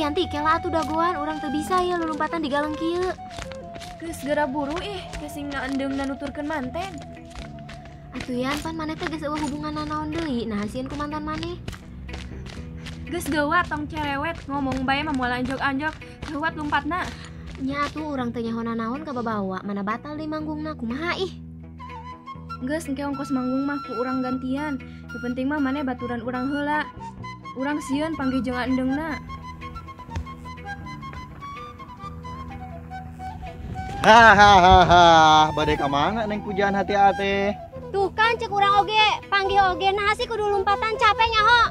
Yanti, kela atuh dagoan urang teu bisa ya lulumpatan di galeng kieu. Geus geura buru ih, kesingna endeungna nuturkeun manten. Atuh Yan, pan maneh teh geus eueuh hubungan nanaon deui, nah sieun ku mantan maneh. Geus geuwat tong cerewet, ngomong bae mah moal anjog-anjog, geuwat lumpatna. Nya atuh urang teu nyaho nanaon kababawa, mana batal deui manggungna, kumaha ih. Geus engke ongkos manggung mah ku urang gantian. Nu penting mah maneh baturan urang heula. Urang sieun panggih jeung endeungna. Hahaha, badai ka mana neng pujaan hati ate? Tuh kan cek urang oge, panggih oge nah sih kudu lompatan capek nyaho.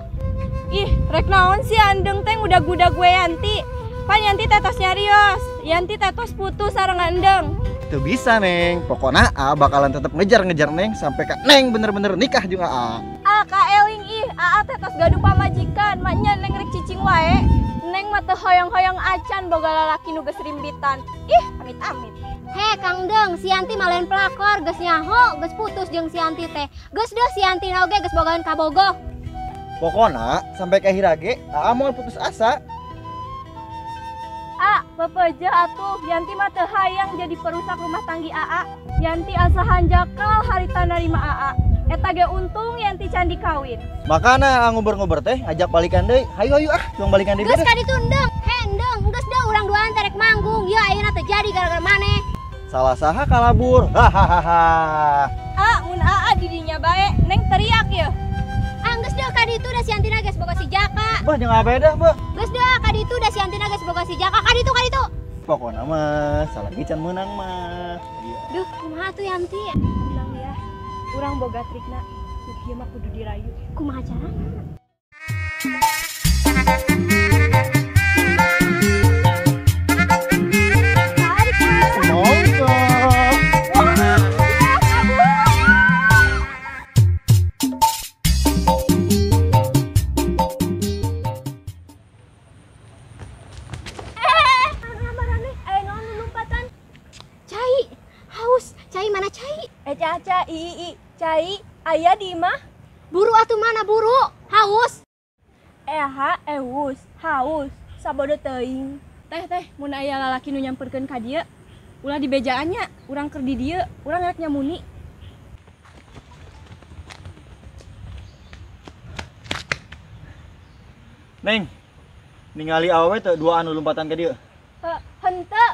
Ih, rek naon sih andeng teh ngudag-ngudag gue Yanti. Pan Yanti tetos nyarios, Yanti tetos putus sareng andeng. Teu bisa neng, pokoknya A bakalan tetep ngejar-ngejar neng sampai ka neng bener-bener nikah juga A. A ka eling ih, AA tetos gaduh pamajikan, maknya neng rek cicing wae. Neng mah teu hoyong-hoyong acan boga lalaki nu geus rimbitan. Ih, amit-amit. He, Kang Deng, si Yanti mah lain pelakor, geus nyaho, geus putus jeung si Yanti teh. Geus deuh si Yanti na oge geus bogaeun kabogoh. Pokona sampai ka hirage aa moal putus asa. A, pepeje atuh, Yanti mah teu hayang jadi perusak rumah tanggi AA. Yanti asa hanjakal harita narima AA. Eta ge untung Yanti can dikawin. Makana nguber-nguber teh ajak balikan deui. Hayu hayu ah, tong balikan deui. Geus ka ditu endeng. He endeng, geus deuh urang duaan teh rek manggung. Yeuh ayeuna teu jadi gara-gara maneh. Salah saha kalabur. Hahaha. A, mun aa di dinya bae, neng teriak yeuh. Ah, geus deuh ka ditu da si Yantina geus boga si Jaka. Bah jeung beda, bah. Geus deuh ka ditu da si Yantina geus boga si Jaka. Ka ditu, ka ditu. Pokona mah salagi can meunang mah. Duh, kumaha tuh Yanti? Bilang ya, urang boga trikna, nu kieu mah kudu dirayu. Kumaha carana? Caca, i, cai, ayah di imah. Buru atuh mana buru, haus. Eh, ha, ewus, haus, sabodo teuing. Teh, teh, mun aya lalaki nu nyamperkeun ka dieu, ulah dibejaan nya, urang keur di dieu, urang rek nyamuni. Neng, ningali awewe teu dua anu lompatan ka dieu? Henteu.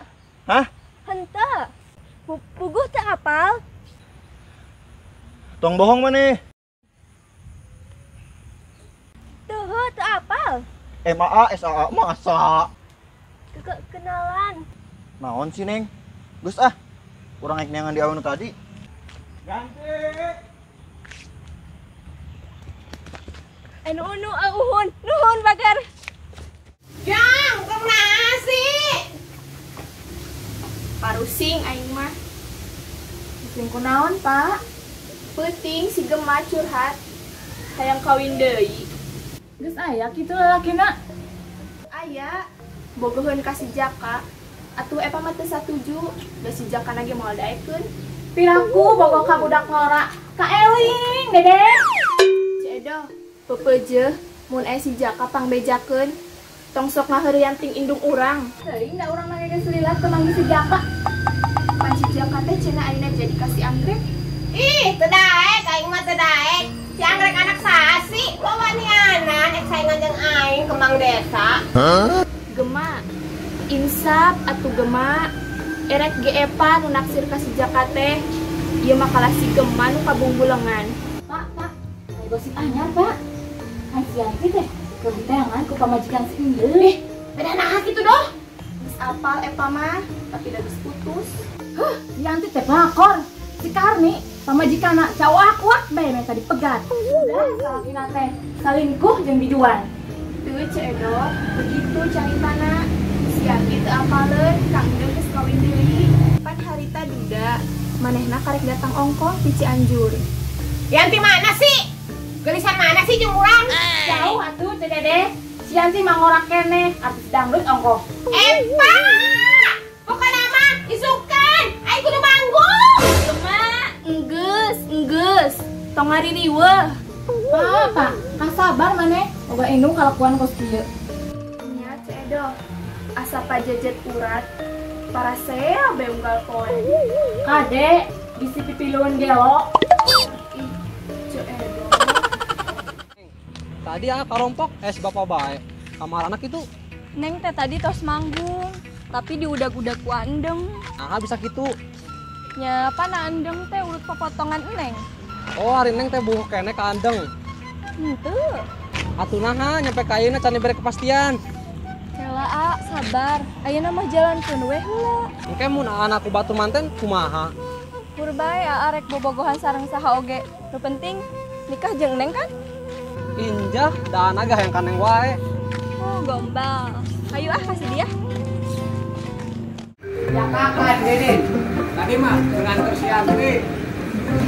Hah? Henteu. Puguh teu apal. Tong bohong maneh. Tuh, teu apal. M A A S A A masa. Kenalan. Naon sih neng? Geus ah. Urang rek neangan di awewe nu tadi. Ganti. Nu nu uhun, nuhun bagar. Jang, kumaha sih? Parusing aing mah. Pusing kunaon, Pak? Peuting si Gema curhat hayang kawin deui. Geus aya kitu lalakina. Aya, bogoheun ka si Jaka. Atuh eta mah teu satuju, da si Jaka na ge moal daekeun. Piraku bogoh ka budak ngora. Ka eling, Dede. Ci Edo, pepeujeuh mun aya si Jaka pangbejakeun. Tong sok ngaheureuyan ting indung urang. Teuing da urang mah geus lila teu manggih si Jaka. Pan si Jaka teh cenah ayeuna jadi ka si Anggrek. Ih, teu daek, aing mah teu daek. Si Anggrek anak sasi, wawanianan ek saingan jeung aing kembang desa. Huh? Gema, insap atuh Gema. Erek ge epa nu naksir ka si Jaka teh. Ieu mah kalah si Gema nu kabungbulengan. Pak, Pak, aya gosip anyar, Pak. Kan si Yanti teh keur diteangan ku pamajikan si Endeu. Ih, beda naha kitu doh. Apal Epa mah, tapi da geus putus. Huh, Yanti teh pelakor. Si Karni pamajikanna cawak-wak bae meh tadi pegat. Udah salakina teh salingkuh jeung biduan. Teu Ceu Edo, begitu caritana. Si Yanti teu apaleun, Kang Endeng geus kawin deui. Pan harita duda, manehna karek datang ongkoh di Cianjur. Yanti mana sih? Gelisan mana sih jeung urang? Jauh atuh Ceu Dede. Si Yanti mah ngorak keneh, artis dangdut ongkoh. Epa! Pokona mah isukan, aing kudu manggung. Gema, enggeus, enggeus. Tong ngaririweuh. Pak, kasabar maneh. Boga indung kalakuan kos kieu. Nya Ceu Edo, asa pajejet urat. Parasea bae unggal poe. Kade, bisi pipiluan gelo. Ih, Ceu Edo. Tadi ah karompok es bapak bae. Kamar anak itu. Neng teh tadi tos manggung, tapi diudag-udag ku Andeng. Ah bisa gitu. Nya pana Andeng teh urut popotongan Neng. Oh, hari Neng teh buh keneh ka Andeng. Henteu. Atuh naha nyampe ka ayeuna can dibere kepastian. Kela a, sabar. Ayeuna mah jalankeun weh heula. Engke mun anakku batur manten kumaha? Pur bae aa rek bobogohan sareng saha oge. Nu penting nikah jeung Neng kan? Injah, da naga yang kaneng wae. Oh, gombal. Ayo ah kasih dia. Ya kapan, Dede? Tadi mah nganter si Yanti.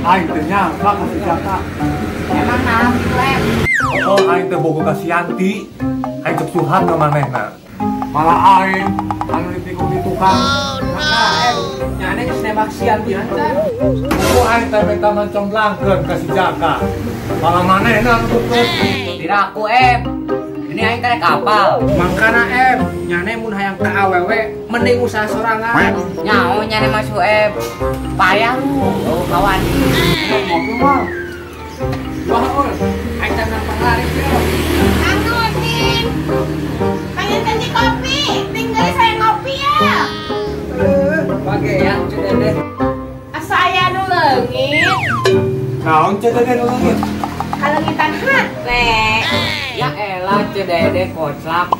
Aing teh nyangka ka si Jaka. Emang naon kitu, Em? Oh, aing teh bogo ka si Yanti. Aing cek curhat ka manehna. Malah aing anu ditikung di tukang. Maka, Em, nyane geus nembak si Yanti hancan. Oh, aing teh minta mencomblangkeun ka si Jaka. Malah manehna anu tutup. Tidak aku, Em. Ini aing karek apal. Mangkana Em, nyane mun hayang ka awewe mending usaha sorangan. Nyaho nyane masuk Em. Payah lu. Oh, kawan. Ngopi mah. Wah, ul. Aing teh nang penglaris yo. Anu, Tin. Pengen ganti kopi, tinggal saya ngopi ya. Bagean Ceu Dede. Asa aya nu leungit. Naon Ceu Dede nu leungit? Kalengitan hate. Ya elah Ceu Dede koclak.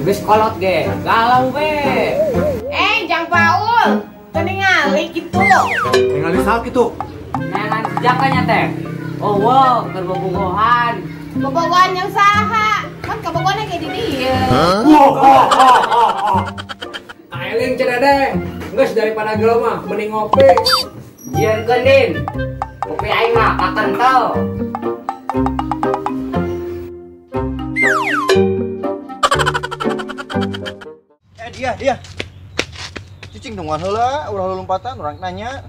Geus kolot ge, galau we. Jang Paul, teu ningali kitu. Ningali saha kitu? Neangan si Jakanya teh. Oh, wow, keur bobogohan. Bobogohan yang saha? Kan kabogohanna kayak di dieu. Wah. Aeling Ceu Dede. Geus daripada gelo mah mending ngopi. Jieunkeun Din. Kopi aing mah kakentel. Dia. Cicing tungguan heula, urang lompatan, urang nanya.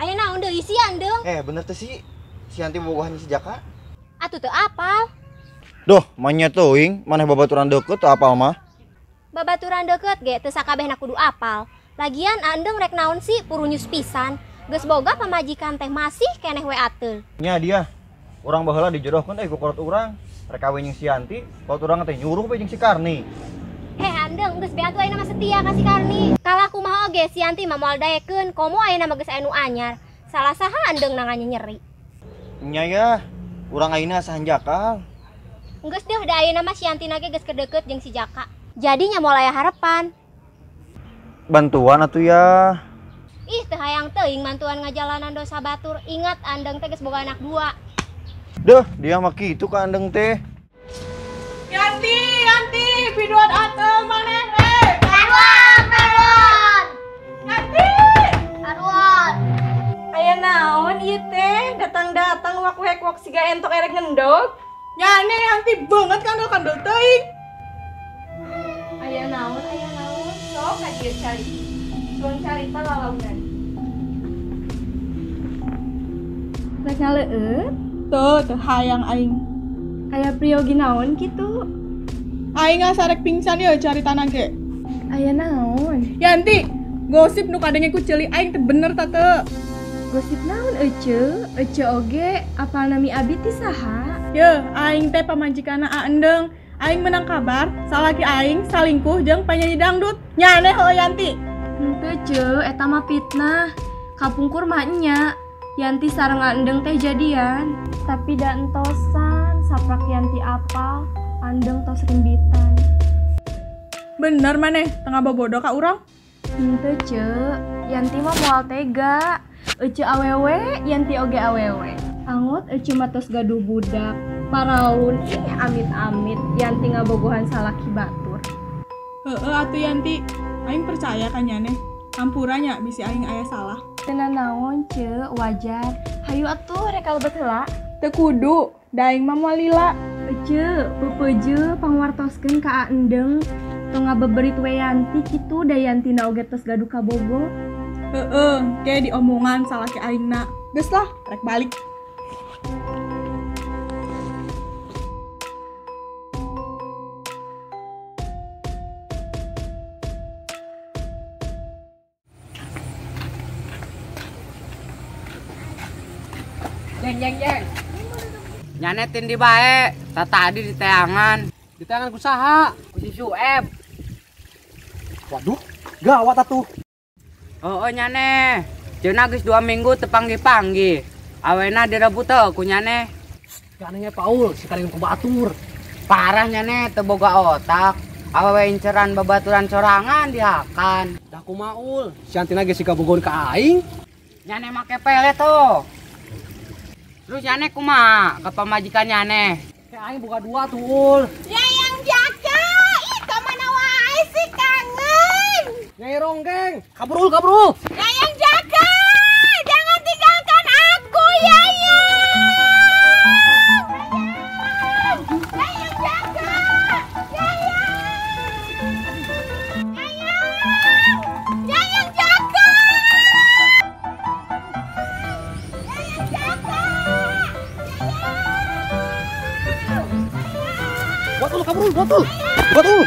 Aya naon deui si Andeng? Bener teh sih. Si Yanti bobogohan si Jaka. Atuh teu apal. Duh, manya teuing, maneh babaturan deukeut teu apal mah. Babaturan deukeut ge teu sakabehna kudu apal. Lagian Andeng rek naon sih purunyus pisan. Geus boga pamajikan teh masih keneh we ateul. Nya dia. Urang baheula dijodohkeun ku kolot urang. Rek kawin jeung si Yanti, kolot urang teh nyuruh we jeung si Karni. Heh Andeng, geus beatu ayeuna mah setia ka si Karni. Kalah kumaha oge si Yanti mah moal daekeun, komo ayeuna mah geus aya nu anyar. Salah saha Andeng nanganya nyeri. Nya ya, urang ayeuna asa hanjakal. Geus deuh da ayeuna mah si Yanti nage geus kedeukeut jeung si Jaka. Jadinya moal aya harepan. Bantuan atuh ya. Ih, teu hayang teuing mantuan ngajalanan dosa batur. Ingat Andeng teh geus boga anak dua. Duh, dia mah kitu ka Andeng teh. Yanti, Yanti, piduan atel maneh eh. Karuan, karuan. Yanti. Karuan. Aya naon ieu teh datang-datang wak-wek-wak siga entok erek ngendog. Nyane Yanti banget kandel-kandel teuing. Aya naon, sok ka dieu cari. Suan carita lalaunan. Rek ngaleueut? Tuh, teu hayang aing. Aya priyogi naon kitu? Aing asa rek pingsan yeuh caritana ge. Aya naon? Yanti, gosip nu kadenge ku ceuli aing teh bener ta teu? Gosip naon ece? Ece oge apal nami abi ti saha? Yeuh, aing teh pamajikanna Aendeng. Aing menang kabar salaki aing salingkuh jeung penyanyi dangdut. Nyane heuh Yanti. Henteu ce, eta mah fitnah. Kapungkur mah nya. Yanti sareng Andeng teh jadian, tapi da entosan saprak Yanti apal, Andeng tos rimbitan. Bener maneh tengah bobodo ka urang? Henteu, Ceu. Yanti mah moal tega. Ece awewe, Yanti oge awewe. Angot ece mah tos gaduh budak. Paralun ih amit-amit Yanti ngabogohan salaki batur. Heeh atuh Yanti, aing percaya ka nyaneh. Hampura nya bisi aing aya salah. Teu naon, Ceu, wajar. Hayu atuh rek kalebet heula. Teu kudu, da aing mah moal lila. Ece, peupeujeuh pangwartoskeun ka Aendeng. Tong ngabeberit we Yanti kitu da Yantina oge tos gaduh kabogo. Heeh, ke diomongan salaki aingna. Geus lah, rek balik. Jeng jeng jeng. Nyane tindi bae, tadi di teangan. Di teangan ku saha? Ku si Sueb. Waduh, gawat atuh. Oh, nyane. Ceuna geus 2 minggu teu panggih-panggih. Awena direbut teu ku nyane. Ganengnya Paul, sekarang ku batur. Parah nyane teu boga otak. Awewe inceran babaturan sorangan dihakan. Dah kumaha ul, si Antina geus kabogohan ka aing. Nyane make pelet tuh. Terus nyane kumaha ke pamajikan nyane? Kayak aing boga 2 tuh ul. Yayang Jaka, ih ka mana wae sih kangen. Nyai Ronggeng, kabur ul, kabur ul. Yayang Jaka, jangan tinggalkan aku Yayang. Yayang Jaka, Yayang. Yayang, Yayang Jaka. Yayang Jaka. Buat ul, kabur ul, buat ul. Buat ul.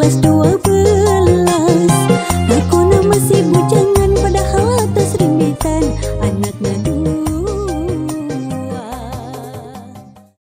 11 12.